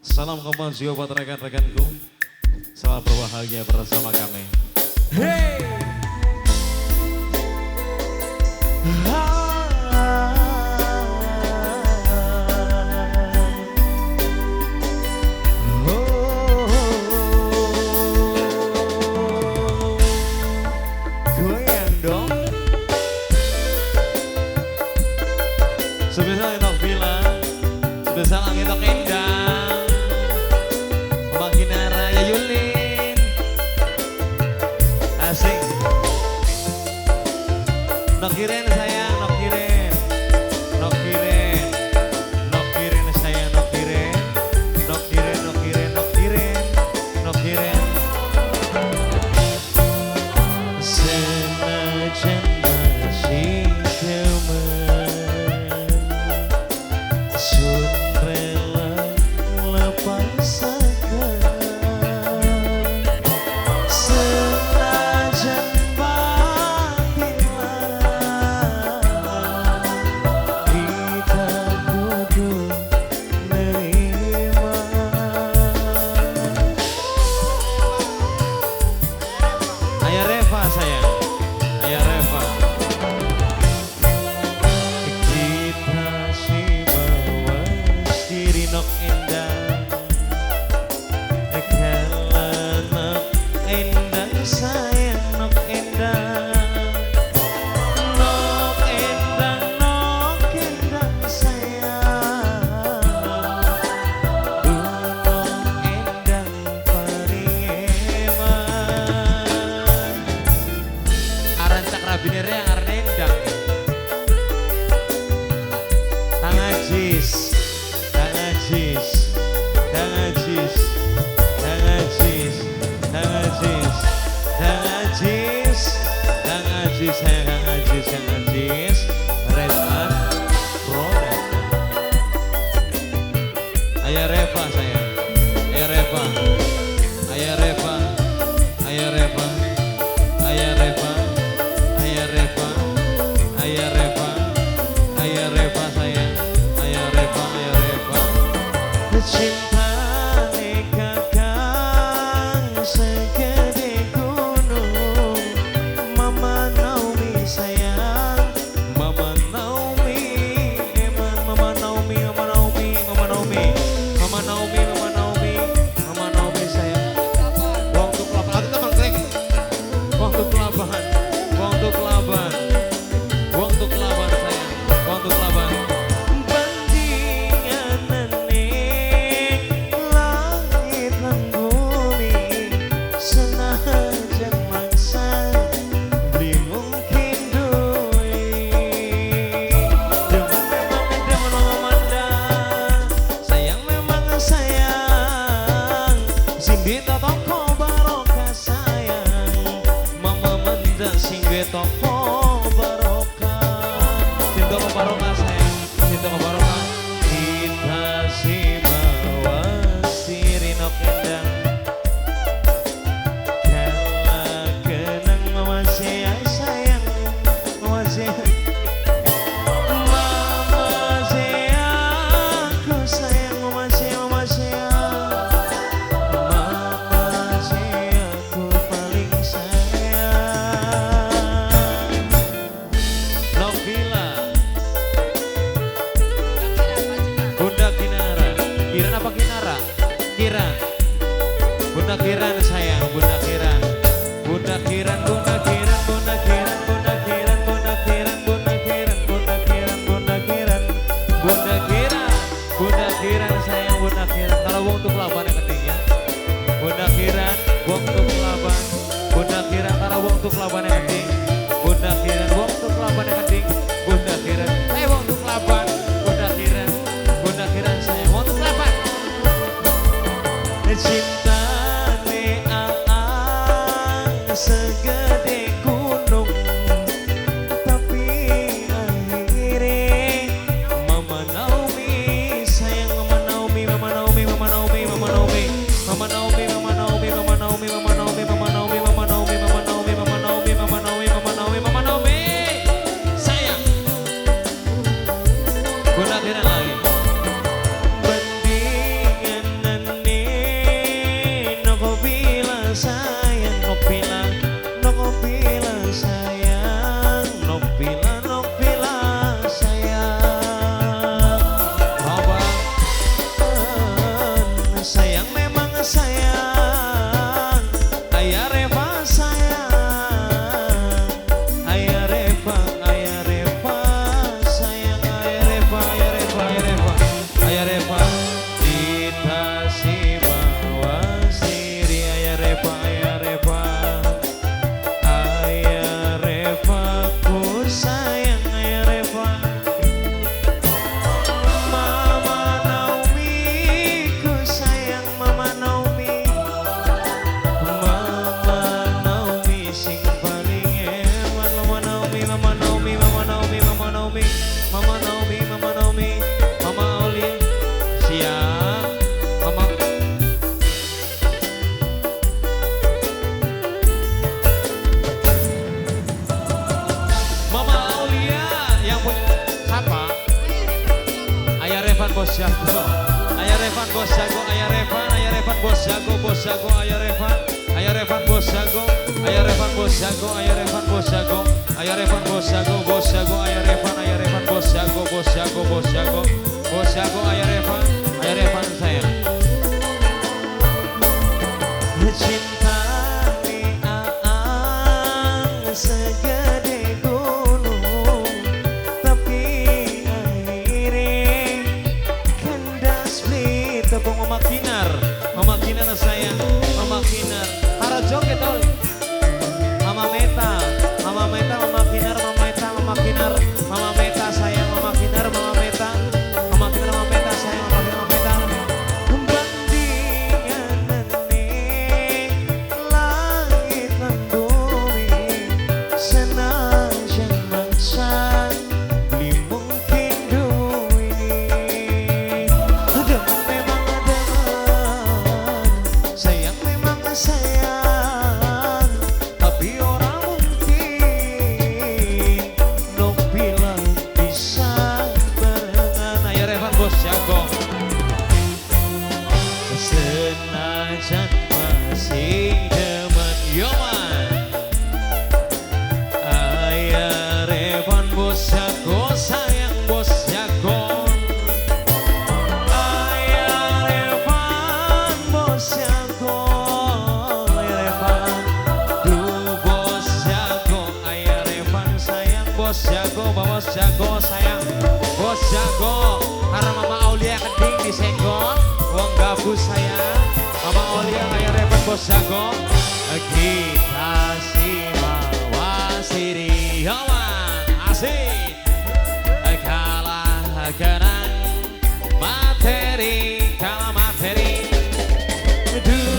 Salam kembali juga buat rekan-rekanku. Selamat berbahagia bersama kami. Hey! Goyang dong. Sebesar Nok Villa, sebesar Angin Nok Endang, Mama Kinara, ya Yulin. Asik. Nok Kiren sayang, Nok Kiren. Nok Kiren. Nok Kiren sayang, Nok Kiren. Nok Kiren, Nok Kiren, Nok Kiren. Nok Kiren. Senajan masih teman, sun rela lepasakan. Senajan batin lara, kita kudu nerima. Ayah Reva sayang, Ayah Reva. Kita si mawas diri Nok Endang, kala Nok Endang sayang Nok Endang. Nok Endang, Nok Endang sayang, Nok Endang paling eman. Aran cak rabine yang aran Endang. Kang Ajis, Kang Ajis, Kang Ajis, Kang Ajis, Kang Ajis, Kang Ajis, Kang Ajis, saya Kang Ajis, Kang Ajis, Redman, Production. Ayah Reva sayang, Ayah Reva, Ayah Reva, Ayah Reva, Ayah Reva, Ayah Reva, Ayah Reva, Ayah Reva sayang, Ayah Reva, Ayah Reva. Cintane kakang segede gunung, Mama Naomi sayang, Mama Naomi, eman Mama Naomi, Mama Naomi, Mama Naomi, Mama Naomi, Mama Naomi, Mama Naomi sayang. Wong tuh kelaban, aku teman klik. Wong tuh kelaban, wong tuh kelaban, wong tuh kelaban sayang, wong tuh kelaban. Bandinganane langit lan bumi, senajan mangsa beli mungkin duwe. Demen memang demen memandang, sayang memang sayang, sing ditoko barokah sayang, mama mendang sing toko barokah, sing toko barokah sayang, sing toko barokah. Kita si mawas diri Nok Endang, kala kenang Mama Zea sayang, Mama Zea, Mama Zea, aku sayang Mama Zea, Mama Zea, Mama Zea, aku paling sayang. Nok Villa, Bunda Kinara, Kiran apa Kinara? Kiran, Bunda Kiran sayang, Bunda Kiran, Bunda Kiran, Bunda Kiran, Bunda Kiran, Bunda Kiran, Bunda Kiran, Bunda Kiran, Bunda Kiran, Bunda Kiran, Bunda Kiran, Bunda Kiran sayang, Bunda Kiran. Kalau wong tuh kelaban yang penting ya. Bunda Kiran, wong tuh kelaban, Bunda Kiran, kalau wong tuh kelaban yang penting. Bunda Kiran, wong tuh kelaban yang penting. Bunda Kiran, wong tuh kelaban, Bunda Kiran, Bunda Kiran sayang, wong tuh kelaban. Cintane aang segede gunung, tapi akhirnya Mama Naomi sayang, Mama Naomi, Mama Naomi, Mama Naomi, Mama Naomi, Mama Naomi, Mama Naomi, Mama Naomi, Mama Naomi, Mama Naomi, Mama Naomi, Mama Naomi, Mama Naomi, Mama Naomi, Mama Naomi, Mama Naomi sayang. Bunda Kiran lagi. Bandingan Revan bos jago, ayah Revan, ayah Revan bos jago, bos jago, ayah Revan, ayah Revan bos jago, ayah Revan bos jago, ayah Revan bos jago, ayah Revan bos jago, bos jago, ayah Revan bos jago, bos jago, bos jago, bos jago, ayah Revan sayang. Cinta ni aang segede gunung, tapi akhirnya kandas beli tepung Mama Kinar, Mama Kinar sayang, Mama Kinar. Haro joget tol. Mama Meta, Mama Meta, Mama Kinar, Mama Meta, Mama Kinar, Mama Meta sayang, Mama Kinar, Mama Meta, Mama Kinar, Mama Meta sayang, Mama Kinar, Mama Meta. Bandinganane langit lan bumi, senajan mangsa beli mungkin duweni. Demen memang demen, sayang memang sayang, tapi orang mungkin no bilang bisa barengan. Ayo Revan bos jago. Senajan masih demen yoman, ayah Revan bos jago, sayang bos jago. Ayah Revan bos jago, ayah Revan, duh bos jago, ayah Revan sayang bos jago, bos jago sayang bos jago. Karena Mama Aulia keding disenggol, wong gabus sayang. Mama Aulia ayah Revan bos jago. Kita simawa siri yoman asik. Kalah kenang materi, kalah materi. Duh.